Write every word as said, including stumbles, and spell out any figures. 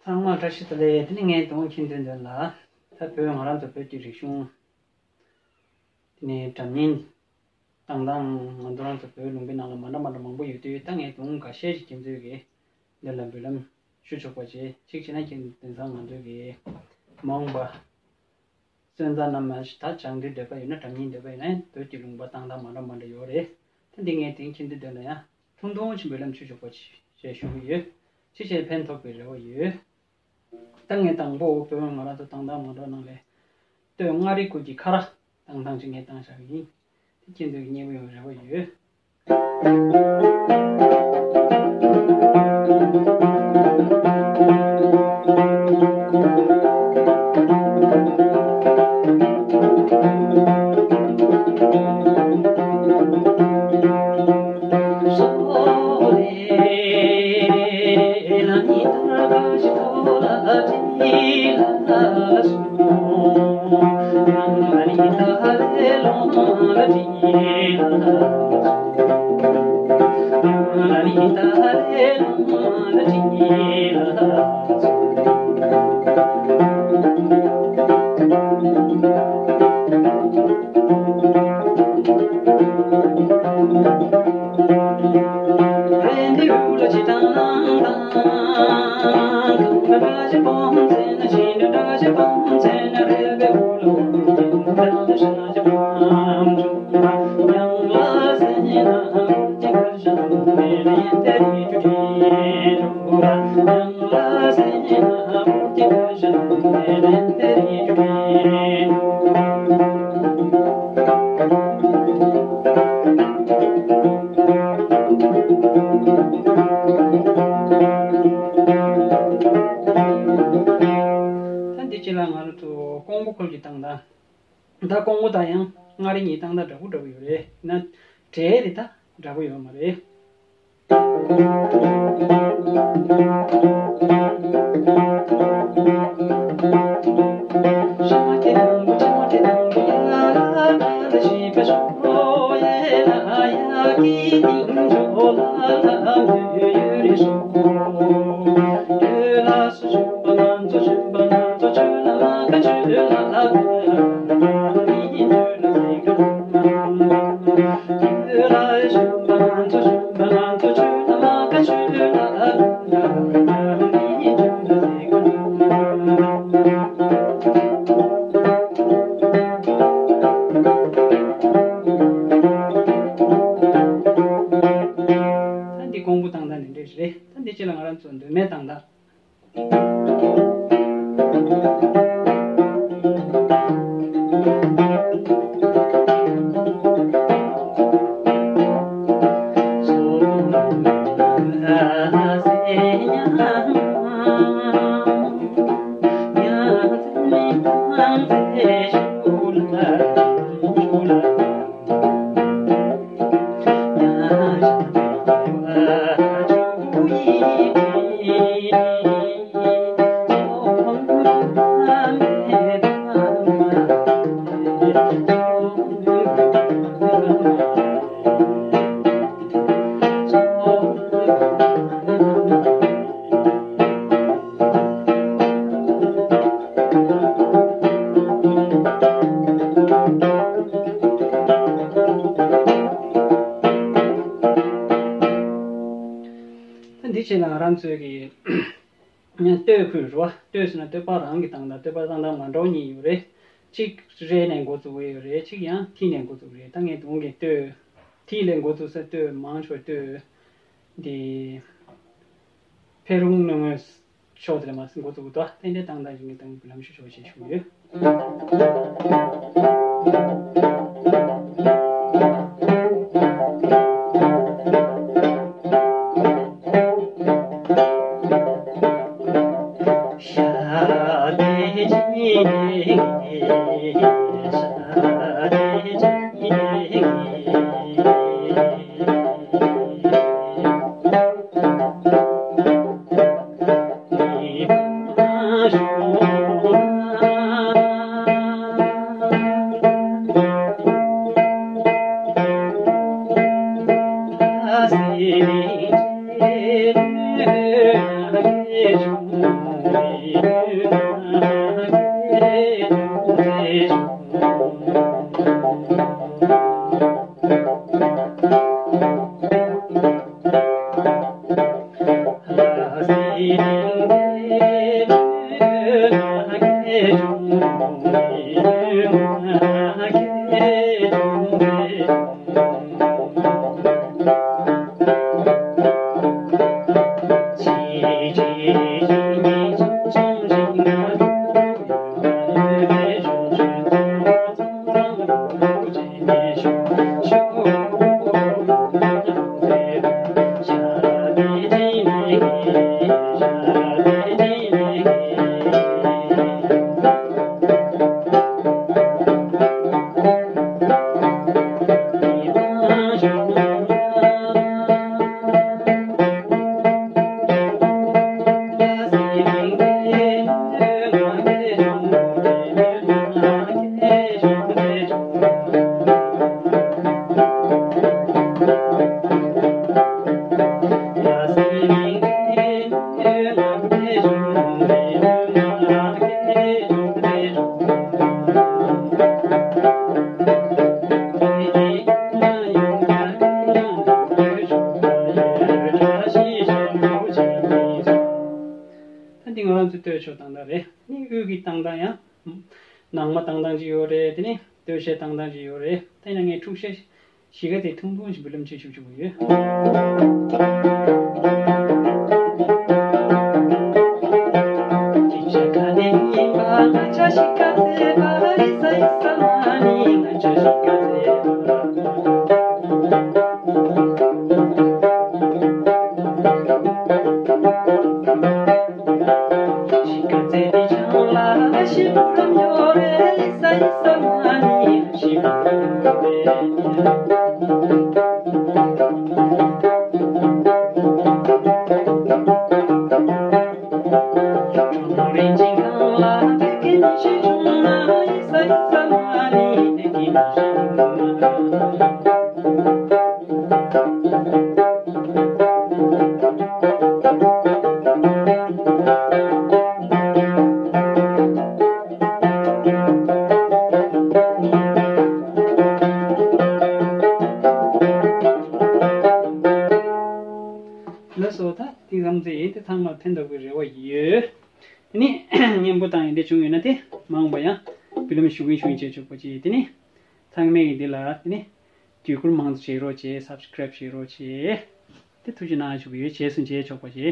ཚང་མ་བཀྲ་ཤིས་བདེ་ལེགས། དེ་ནི་ངས་དུང་མཁྱེན་དོན་དོན་ལ། ད་བོད་ང་རང་ཚོ་བོད་ཀྱི་རིག་གཞུང་། དེ་ནས་སྒྲ་སྙན་བཏང་སྟངས་ང་ཚོ་རང་ཚོ་བོད་ལུང་པའི་ནང་ལ་མ་འདྲ་མ་འདྲ་མང་པོ་ཡོད་དུས། ད་ངས་དུང་འགའ་ཤས་ཤིག་ཁྱེད་ཚོས་ཀྱི་འདི་ལ་འབུལ་ལམ་ཞུ་ཆོག་པ་བྱེད། གཅིག་བྱས་ན་ཁྱེད་དེང་སང་ང་ཚོས་ཀྱི་མ་འོངས་པ་སོན་རྩ་རྣམས་མ་ཞིག་ད་སྦྱང་འདོད་འདོད་པ་ཡོད་ན། སྒྲ་སྙན་འདོད་པ་ཡོད་ན་བོད་ཀྱི་ལུང་པ་བཏང་སྟངས་མ་འདྲ་མ་འདྲ་ཡོད་རེད། ད་འདི་ངས་དེང་ཁྱེད་ཚོའི་མདུན་ལ་ཡང་ཐུང་ཐུང་ཅིག་འབུལ་ལམ་ཞུ་ཆོག་པ་ཞེས་ཞུ་གི་ཡོད། ཅིག་བྱས་ཕན་ཐོགས་པའི་རེ་བ་ཡོད། ད་ངས་དང་པོ་བོད་ང་རང་ཚོ་བཏང་སྟངས་མ་འདྲ་ནང་ལས་སྟོད་མངའ་རིས་ཁུལ་གྱི་ཁ་རག་བཏང་སྟངས་ཅིག་ངས་བཏང་བཞག་གི་ཡིན། དེ་ཁྱེད་ཚོས་མཉེས་པོ་ཡོང་རེ་བ་ཡོད། ད་འདི་ཅི་ལ་ང་རང་ཚོ་ཀོང་པོ་ཁུལ་གྱི་བཏང་སྟངས། ད་ཀོང་པོ་དང་ཡང་མངའ་རིས་གཉིས་བཏང་སྟངས་འདྲ་པོ་འདྲ་པོ་ཡོད་རེད་ན། གྲས་རེད། ད་འདྲ་པོ་ཡོད་མ་རེད། ད་འདི་ཀོང་པོ་བཏང་སྟངས་འདི་འདྲས་རེད། ད་འདི་ཅི་ལ་ང་རང་ཚོ་མདོ་སྨད་བཏང་སྟངས། ད་འདི་བྱས་ན་ང་རང་ཚོའི་གི་སྟོད་ཁུལ་རེད་བ། སྟོད་ཟེར་ན་སྟོད་པ་རང་གི་སྟངས་དང་སྟོད་པ་བཏང་སྟངས་མ་འདྲ་བ་གཉིས་ཡོད་རེད། གཅིག་རེ་ནས་འགོ་བཙུགས་ཡོད་རེད། གཅིག་ཡང་ཐི་ནས་འགོ་བཙུགས་རེད། ད་ངས་དུང་གི་སྟོད་ཐི་ལས་འགོ་བཙུགས་ས་སྟོད་མང་ཆེ་བ་སྟོད་འདི་ཕེ་རུང་ནང་ངོས་ཕྱོགས་དེ་ལ་མ་ཟིན་འགོ་བཙུགས་འདུག་དེ་འདྲའི་སྟངས་དང་ཞིག་གི་སྟངས་ཀྱི་ལམ་ཞུ་ཆོག་ཞེས་ཞུ་ཡོད། ད་འདི་ང་རང་ཚོའི་སྟོད་ཕྱོགས་བཏང་སྟངས་རེད། ནི་དབུས་ཀྱི་བཏང་སྟངས་ཡང་ནང་མ་བཏང་སྟངས་ཅིག་ཡོད་རེད། དེ་ནི་སྟོད་གཞས་བཏང་སྟངས་ཅིག་ཡོད་རེད། ད་ཡིན་ན་ངས་འཁྲུག་གཞས་གཞིས་ཀ་རྩེ་ཐུང་ཐུང་ཞིག་འབུལ་ལམ་བྱེད་ཆོག་ཆོག་གི་ཡོད། ལགས་སོ། ད་དེ་ཙམ་ཙེ་ཡིན། དེ་ཚང་མར་ཕན་ཐོགས་པའི་རེ་བ་ཡོད། དེ་ནི་སྙན་པོ་བཏང་ཡིན་དེ་བྱུང་ཡོད་ན། དེ་མ་འོངས་པ་ཡང་འབུལ་ལམ་ཞུ་གིན་ཞུ་གིན་བྱེད་ཆོག་པ་ཅིག་དེ་ནི་ཚང་མས་ཀྱི་འདི་ལ་དེ་ནི་བརྒྱུད་བསྐུར་མང་དུ་བྱེད་རོགས་བྱེད། སབ་སི་ཀ་རེབ་བྱེད་རོགས་བྱེད། དེ་ཐུགས་རྗེ་གནང་ཞུ་གི་ཡོད། རྗེས་སུ་མཇལ་ཆོག་པ་བྱེད།